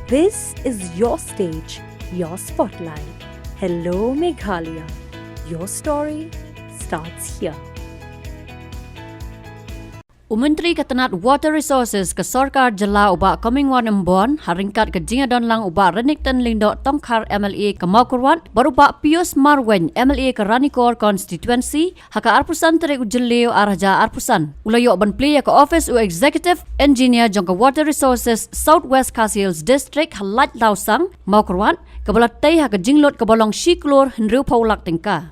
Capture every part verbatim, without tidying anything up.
This is your stage, your spotlight. Hello Meghalaya. Your story starts here. U Myntri ka tnat Water Resources ka Sorkar Jylla u Bah Comingone Ymbon, ha ryngkat ka jingïadonlang u Bah Renikton Lyngdoh Tongkhar M L A ka Mawkyrwat, bad u Bah Pius Marwein M L A ka Ranikor Constituency, ha ka arphew san tarik u Jylliew arhajar arphew san, u la ïoh ban plie ïa ka office u Executive Engineer jong ka Water Resources South West Khasi Hills District ha Laitlawsang, Mawkyrwat, kaba la tei ha ka jinglut kaba long shi klur hynriewphew lak tyngka.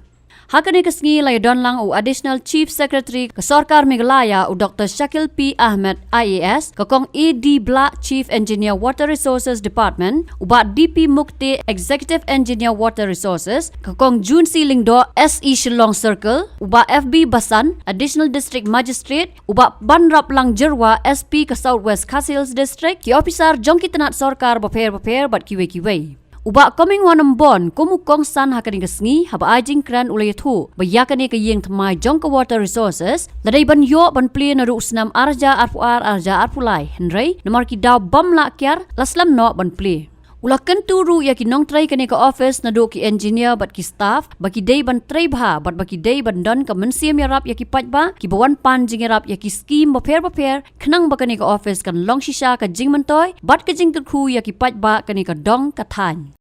Ha kane ka sngi la ïadonlang u Additional Chief Secretary ka Sorkar Meghalaya u Doktor Shakil P Ahmed I A S, ka Kong A D Blah Chief Engineer Water Resources Department, u Bah D P Mukte Executive Engineer Water Resources, ka Kong June C Lyngdoh S E Shillong Circle, u Bah F B Basan Additional District Magistrate, u Bah Banraplang Jyrwa S P ka South West Khasi Hills District, ki officer jong ki tnat sorkar bapher bapher bad kiwei kiwei. U Bah Comingone Ymbon kum u kongsan ha kane ka sngi, haba ai jingkren u la ïathuh ba ïa kane ka ïing thymmai jong ka Water Resources la dei ban ïoh ban plie naduh u snem arhajar arphew ar arhajar arphew lai, hynrei namar ki daw bym lah kiar la slem noh ban plie. U la kyntu ruh ïa ki nongtrei kane ka office naduh ki engineer bad ki staff ba ki dei ban trei bha bad ba ki dei ban don ka mynsiem ïarap ïa ki paidbah kiba wan pan jingïarap ïa ki skim bapher bapher, khnang ba kane ka office kan long shisha ka jingmyntoi bad ka jingkyrkhu ïa ki paidbah kane ka dong ka thaiñ.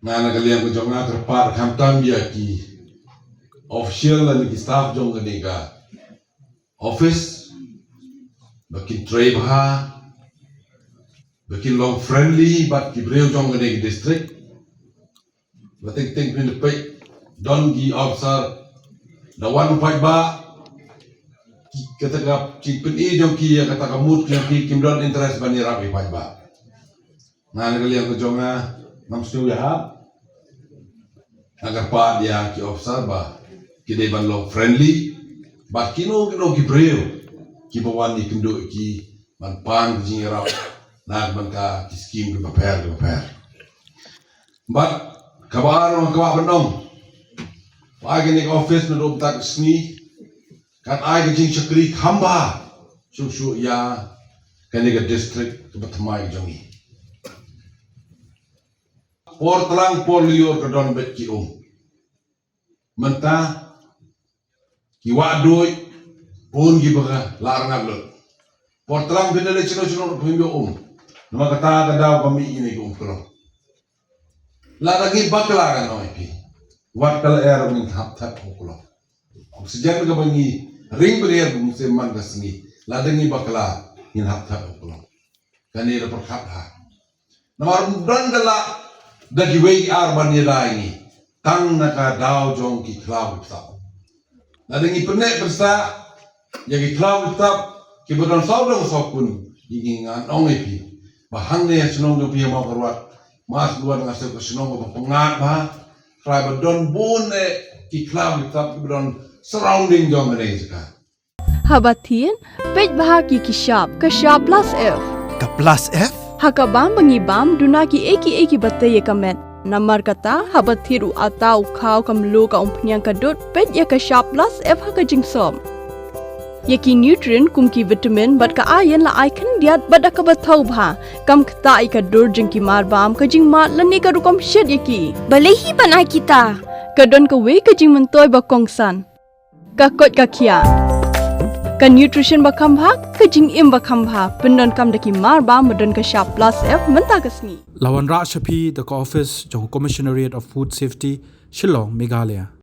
Nga na ka liang ka jong nga kyrpad khamtam ïa ki official lane ki staff jong kane ka office ba kin trei bha, ba kin long friendly bad ki briew jong kane ka district. Ba teng teng phin peit don ki officer da wan u paidbah, ki kata ka jingpyni jong ki ïa kata ka mut jong ki, kim don interest ban ïarap ïa u paidbah. Nga na ka liang ka jong nga ngam sngew ïahap. Nga kyrpad ïa ki officer ba ki dei ban long friendly bad kino kino ki briew kiba wan ïakynduh ïa ki ban pan ka jingïarap na ka bynta ki skim kiba pher kiba pher. Bad kaba ar nga kwah ban ong, ba ai kane ka office naduh mynta ka sngi kan ai ka jingshakri kham bha shuh shuh ïa kane ka district kaba thymmai jong ngi. Por tlang por lyiur ka don beit ki um. Mynta ki wah duh bun kiba la rngat lut. Por tlang phin da leit shano shano ruh phim ïoh um. Namar kata ka daw ka mih ïa kine ki um klong. Lada ngi bakla, ngan ong ïa phi, wat ka lyer ruh ngin hap thep ha u klong. Oxygen kaba ngi ring bynriew bun sien man ka sngi, lada ngi bakla ngin hap thep ha u klong. Kane da pyrkhat ha. Namar ym don ka lah da kiwei ki ar ban ïada ïa ngi, tang na ka daw jong ki khlaw ki bthap. Lada ngi pynneh pynsah ïa ki khlaw ki bthap kiba don saw dong saw pun, ïa ngi, ngan ong ïa phi ba hangne ha shnong jong phi ha Mawkyrwat, Mawkyrwat nga sngew ka shnong kaba pyngngad bha, trai ba don bun eh ki khlaw ki bthap kiba don surrounding jong kane ka jaka. Haba thied, peit bha ki ki shap, ka shap plus F. Ka plus F? Ha ka bam ba ngi bam, duna kiei kiei kiba tei ïa ka met. Namar kata, haba thied u atta, u khaw, ka mluh, ka umphniang, ka dud, peit ïa ka shap plus F ha ka jingsop. Ïa ki nutrient kum ki vitamin bad ka iron la ai khyndiat bad da kaba thaw bha. Kam ktah ïa ka dur jong ki marbam, ka jingmad lane ka rukom shet ïa ki. Balei hi ban ai kita? Ka don kawei ka jingmyntoi ba kongsan. Ka koit ka khiah. Ka nutrition ba kham bha, ka jingim ba kham bha. Pyndonkam da ki marbam ba don ka shap plus F mynta ka sngi. La wanrah sha phi da ka office jong ka Commissionerate of Food Safety, Shillong, Meghalaya.